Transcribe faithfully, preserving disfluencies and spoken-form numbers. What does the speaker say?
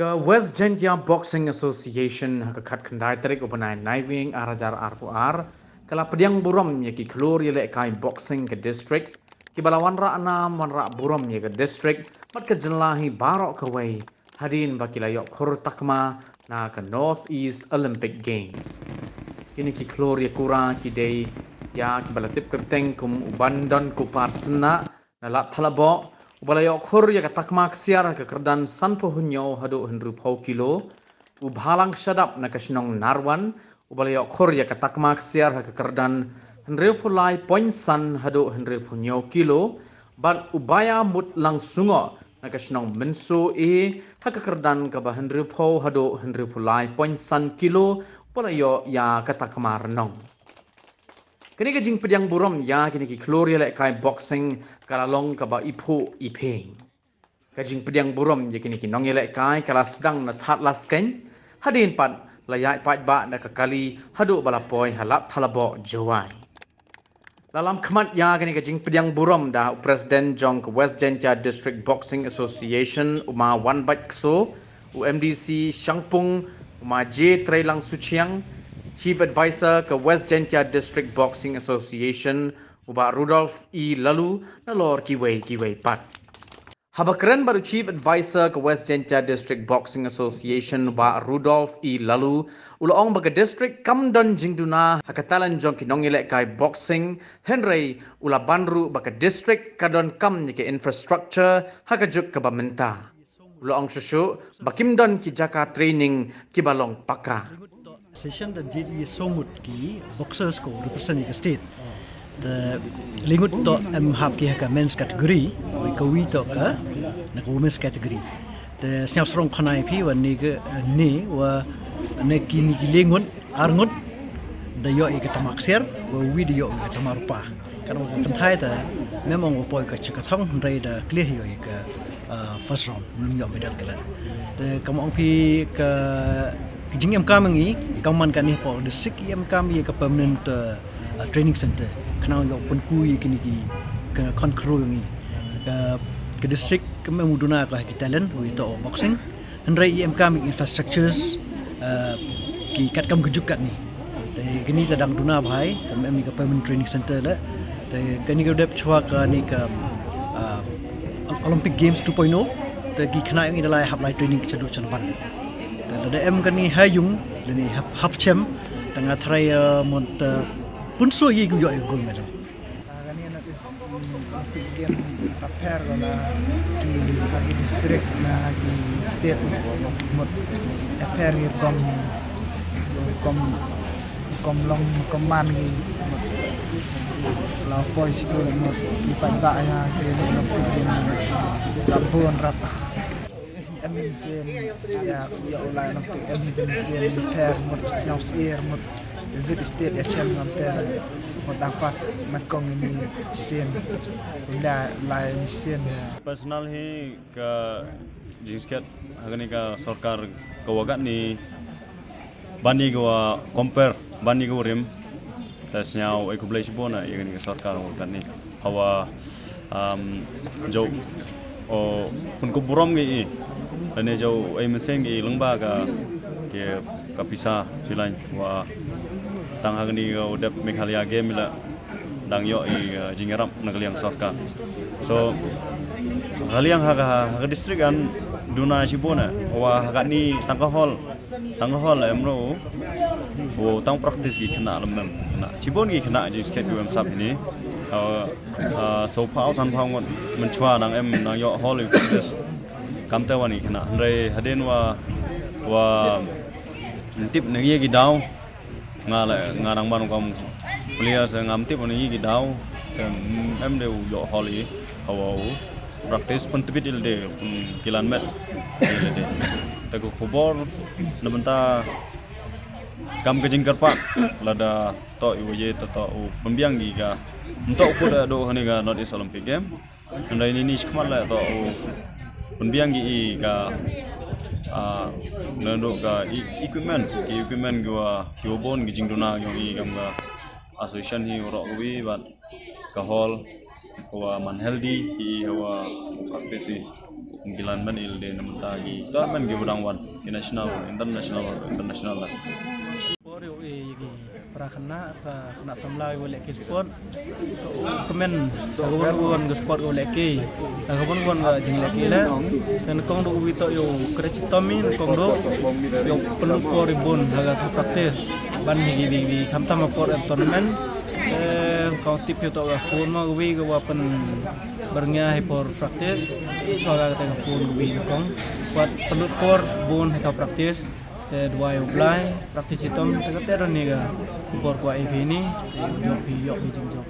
Ka West Jaintia Boxing Association ha ka khatkhyndai tarik u bnai Naiwieng ar hajar arphew ar ka la pdiang burom ïa ki khlur ïalehkai boxing ka district kiba la wanrah nam wanrah burom ïa ka district bad ka jylla hi baroh kawei hadien ba ki la ïoh khur takma na ka North East Olympic Games. Kine ki khlur ïakura ki dei ïa kiba la tip kyrteng kum u Bandon Kupar Synnah na Lad Thalaboh, uba la ïoh khur ïa ka takma ksiar ha ka kyrdan sanphew hynñiew haduh hynriewphew kilo, u Bhalang Shadap na ka shnong Narwan, uba la ïoh khur ïa ka takma ksiar ha ka kyrdan hynriewphew lai point san haduh hynriewphew hynñiew kilo, bad u Baya Mutlang Sungoh na ka shnong Mynso A ha ka kyrdan kaba hynriewphew haduh hynriewphew lai point san kilo, uba la ïoh ïa ka takma rnong. Kane ka jingpdiang burom ïa kine ki khlur ïalehkai boxing ka la long kaba iphuh iphieng. Ka jingpdiang burom ïa kine ki nongïalehkai ka la sdang na Thadlaskein, hadien pat la ïaid paidbah na ka kali haduh ba la poi ha Lad Thalaboh Jowai. La lam khmat ïa kane ka jingpdiang burom da u President jong ka West Jaintia District Boxing Association u Ma Wanbait Kso, u M D C Shangpung, u Ma J Treilang Suchiang, Chief Advisor ka West Jaintia District Boxing Association u Bah Rudolph E Laloo, nalor kiwei kiwei pat. Haba kren bad u Chief Advisor ka West Jaintia District Boxing Association u Bah Rudolph E Laloo, u la ong ba ka district kam don jingduna ha ka talent jong ki nongïalehkai boxing, hynrei u la ban ruh ba ka district ka donkam ïa ka infrastructure ha ka juk kaba mynta. U la ong shuh shuh ba kim don ki jaka training kiba long paka. Session da jied ïa sawmut ki boxers ko represent ïa ka state. Te lyngngut to em hap ki ha ka men's category, wei ka wi to ka na ka women's category. Te sñiaw srong khana ïa phi wa ne ka ne wa ne ki ni ki lyngngut arngut da ïoh ïa ka tama ksiar, wa wi da ïoh ïa ka tama rupa. Kan wa kynthai ta mem ong wa poi ka chikathong hynrei da clear ïoh ïa ka uh, first round, ym ïoh medal kala. Te kam ong phi ka ka jingem kam ngi kam man kane hapoh district em kam ïa ka permanent uh, training center. Khnang ïoh pynku ïa kine ki ka khon khro ngi. Ka ka district kam em u duna ka ki talent wi to boxing. Hynrei em kam infrastructures uh, ki kat kam ka juk kat ni. Te kini ta dang duna bhai kam em ka permanent training center la. Te kani ka dep chwa kani ka uh, Olympic Games two point oh. Te ki khna ngi da lai hap lai training chadu chan ban. Te da em kani ha yung da ni hap hap chem. Te nga try uh, mot uh, pun so yi ku yo gold medal. Kani na is Olympic Game paper ko na ki ha ki district na ha ki state mot paper ki kom kom kom long kom man ki la poi stu mot ki pan da ya ki Olympic Game rap bun rap. Em hin sien ya ya ulai Olympic em hin sien paper mot sñiaw sir mot Vivid State ya chem ngam ter mo dang pas mat kong ini sien la la ini sien. Personal hi ka jingskhet hakani ka sorkar ka wagat ni bani ka wa compare bani ka rim ta sñiaw ai kublai shibun na yakani ka sorkar wagat ni hawa um, jo o pun ko burom ngi i lane jo ai menseng ngi lengba ka ke ka pisa pilan wa tang hagni o dep Meghalaya game la dang yo i uh, jingarap na kaliang sorkar. So kaliang ha ka ha ka district an duna shibuna wa hagni tang ka hall tang ka hall em ro wo tang practice ki kena lemem kena shibun ki kena jing skate em sap ini uh, uh, so pau san pau ngot menchua nang em nang yo hall i practice kam te wani kena hynrei hadin wa wa tip nang ye ki daw nga le nga nang ban kam player se ngam tip nang ye ki daw em em de yo hall i hawa u practice pun tebit il de pun kilan met il de te ko khubor na benta kam ka jingkyrpad lada to i waje to to u pembiang gi ka ntok ku da do hani ga North East Olympic Game. Hynrei ni ni shikmat la to u pynbiang gi i ka ah, na do ka i- equipment ki equipment ki wa ki wa bon ki jingduna ki wa i kam ka association hi u rok wi bat ka hall ka wa man healthy ki i ka wa practice i Ki lan ban il de na mynta ki tournament ki ba dang wan ki national, international, international la. Por ïoh i ki para khynnah, para khynnah samla ki ba leh ki sport. Kmen ka bun bun ka sport ka ba leh ki. Ka bun bun ka jingleh ki la. Te nyngkong du wi to ïoh kret chitom i nyngkong du ïoh pynlut por i bun ha ka practice. Ban hi ki bi bi khamtam por em tournament. Te nyngkong tip ïoh to ka phone mo ka wi ka wa pyn byrngia hi por practice. Chwa ka te ka phone ka wi nyngkong. Wat pynlut por bun ha ka practice. Te duwai U Blai, practice chitom, te ka te ron ni ka por kwa i bini, te ïoh hi ïoh hi jingjop.